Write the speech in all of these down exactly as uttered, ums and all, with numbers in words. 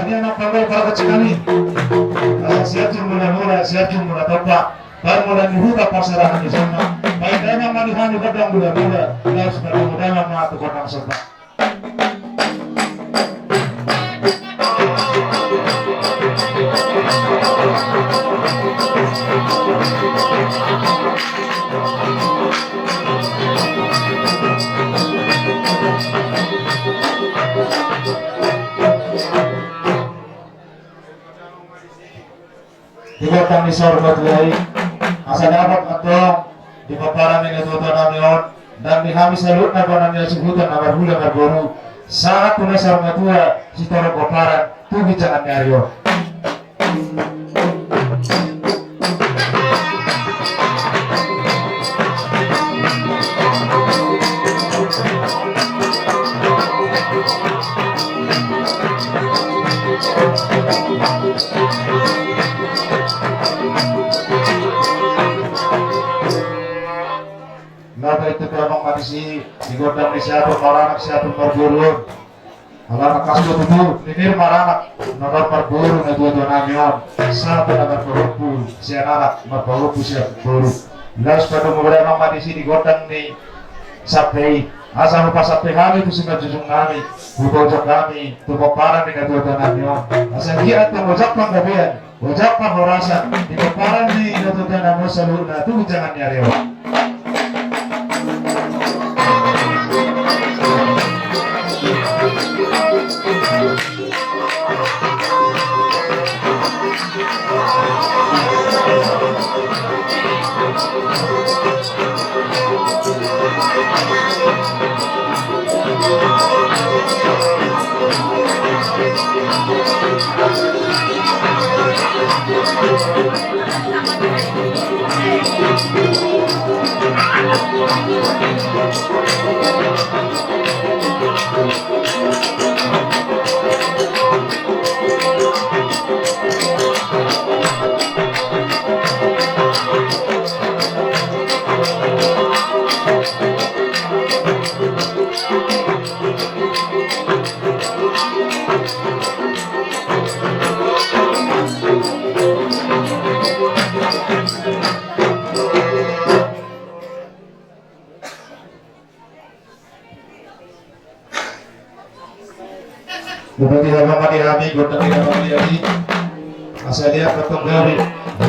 Ia na panggo parkot sekali. Asa siap jumuna mula, siap jumuna topa. Parmula ni huta parserahan di sana. Baik dana mani hani pedang mula mula. Laus pedang mula matu kota serta. Di gondang ni saur matua i, asa dapot antong di pomparan ni natuatua nami on, dan di hami saluhutna bona ni hasuhuton na marhula marboru, sahat tu na saur matua sitorop pomparan tu ginjangan ni ari on. Napa itu, amang ma disi, di gondang ni siatur maranak siatur marboru on. Ala na kas do tutu, ninir maranak, na marboru natuatua nami on, sahat tu na marpahompu sian anak, marpahompu sian boru. Laos padomu bere, amang ma disi, di gondang ni sampe i, asa hupasampe hami tu simanjujung nami, hupaojak hami tu pomparan ni natuatua nami on. Asa gia antong ojak panggabean, ojak parhorasan di pomparan ni natuatua nami on saluhutna tu ginjangan ni ari on. Bupati, haba ma di hami gondang ni haba ma di hami. Asa liat ma antong gabe,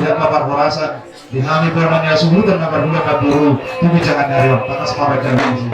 liat ma parhorasan di hami bona ni hasuhuton na marhula marboru tu ginjangan ni ari on. Tangkas ma baen gabe di si.